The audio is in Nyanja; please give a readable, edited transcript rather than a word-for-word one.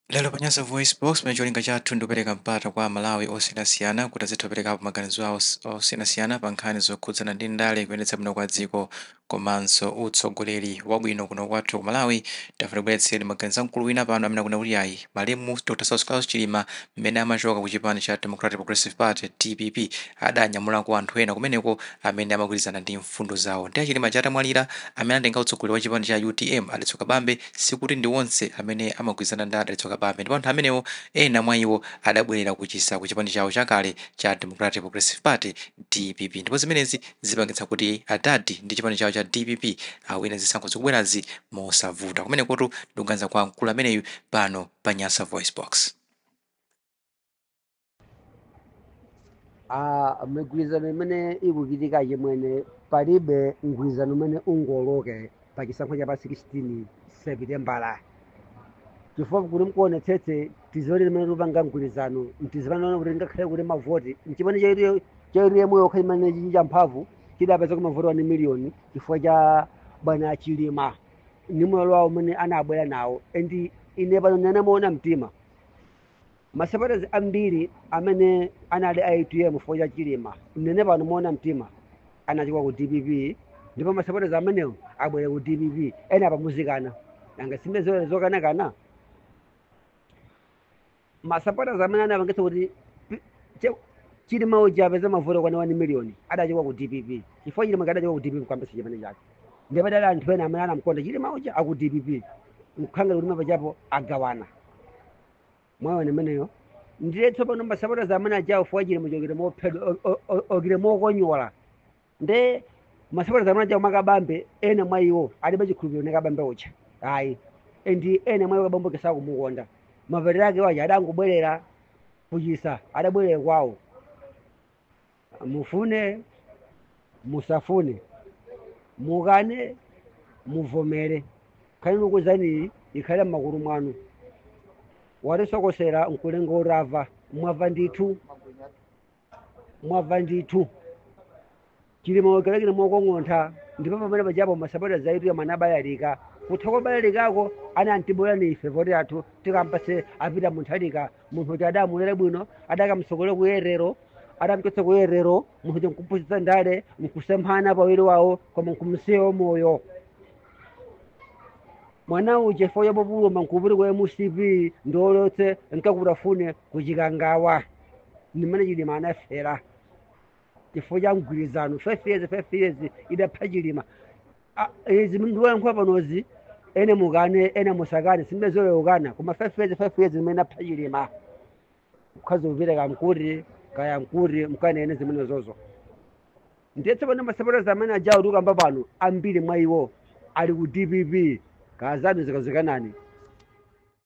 Lero pa Nyasa VoiceBox, pamene cholinga chathu ndikupereka mpata kwa Amalawi osiyanasiyana kuti azitha kuperekapo maganizo awo osiyanasiyana pa nkhani zokhudzana ndi ndale, kuyendetsa bwino kwa dziko komanso utsogoleri wabwino kuno kwathu ku Malawi, tafuna kubweretsera maganizo a mkulu wina pano amene akunena kuti ayi, malemu Dr Saulos Chilima mmene amachoka ku chipani cha Democratic Progressive Party, DPP, adanyamulako anthu ena kumeneko amene amagwirizana ndi mfundo zawo. Ndi aChilima atamwalira, amene anatenga utsogoleri wa chipani cha UTM, a Dalitso Kabambe, sikuti ndi onse amene amagwirizana ndi a Dalitso Kabambe, ndipo anthu amenewo ena mwa iwo adabwerera kuchisa ku chipani chawo chakale cha Democratic Progressive Party, DPP, ndipo zimenezi zipangitsa kuti adadi ndi chipani chawo cha DPP awine zisankho zikubwerazi mosavuta. Kumenekotu ndikuganiza kwa mkulu ameneyu pano pa Nyasa VoiceBox. Ah, migwirizano imene ikuchitika, chimwene, palibe mgwirizano umene ungoloke pa chisankho cha pa 16 Sepitembala, chifukwa kuti mkuonetsetse tizoni limene tikupanga mgwirizano mtizipanaona kuti ngakhale kuti mavoti mchipani cha UTM yokha imene chili champhamvu chidapeza ku mavoti 1 miliyoni chifukwa cha bwana Chilima ndi moyo wawo umene anabwera nawo. And ine pano ndinene moona mtima, masupporters ambiri amene anali a UTM chifukwa cha Chilima, ndinene pano moona mtima, anachoka ku DPP, ndipo masupporters amenewo abwera ku DPP. Ena pamuzikana nanga simbe zokanakana masupporters amene anapangitsa kuti Chilima uja apeze mavoti okwana 1 million adachoka ku DPP, chifukwa Chilima adachoka ku DPP kuyambitsa chipani chake, ndipo padali anthu ena amene anamkonda Chilima uja aku DPP, nkukhanga kuti mapachapo agawana mwaona imeneyo. Ndiye tsopano masupporters amene ajawo chifukwa Chilima chokire mophedwa okire mokonyola, nde masupporters amene ajawo makabambe, ena mwa iwo alibe chikhulupiriro ne Kabambe uja ayi, and ena mwa iwo Kabambe uja sakumukonda. Mapeto ake waja adangobwerera kuchisa, adabwerera kwawo. Mufune musafune, mukane muvomere, khani nikuzani ikhale m'makulu mwanu. Watisokosera nkulenga urava, mwava ndithu, mwava ndithu. Chilima wakelekere mokong'ontha, ndipo pamene pajapo masapota zaitu yamene abalalika. Kutha kobalalikako anantibulani ife voti athu tikampase apita Munthalika, munthu uja adamulere bwino, adakamsokole kuyerero, adamchotsa kuyerero, munthu uja nkumphunzitsa ndale, nkusemphana pawiri wawo, koma nkumsiya moyo mwana uja fo yabobuluma nkupita kwa MCP ndolotse nkakutafune kuchikangawa. Nimene Chilima anafera chifukwa cha mgwirizano 5 years, 5 years idapha Chilima. Ah, izi ndiwayankhula panozi, ene mukane ene musakane, simbezoleukana, koma 5 years, 5 years imene apha Chilima, mukhazi kupita kamkuti kaya mkuti mkanene zimene zozo. Ndiye tsopano masapota amene ajawo tikamba pano, ambiri mwa iwo ali ku DPP. Kazanu zikazikanani.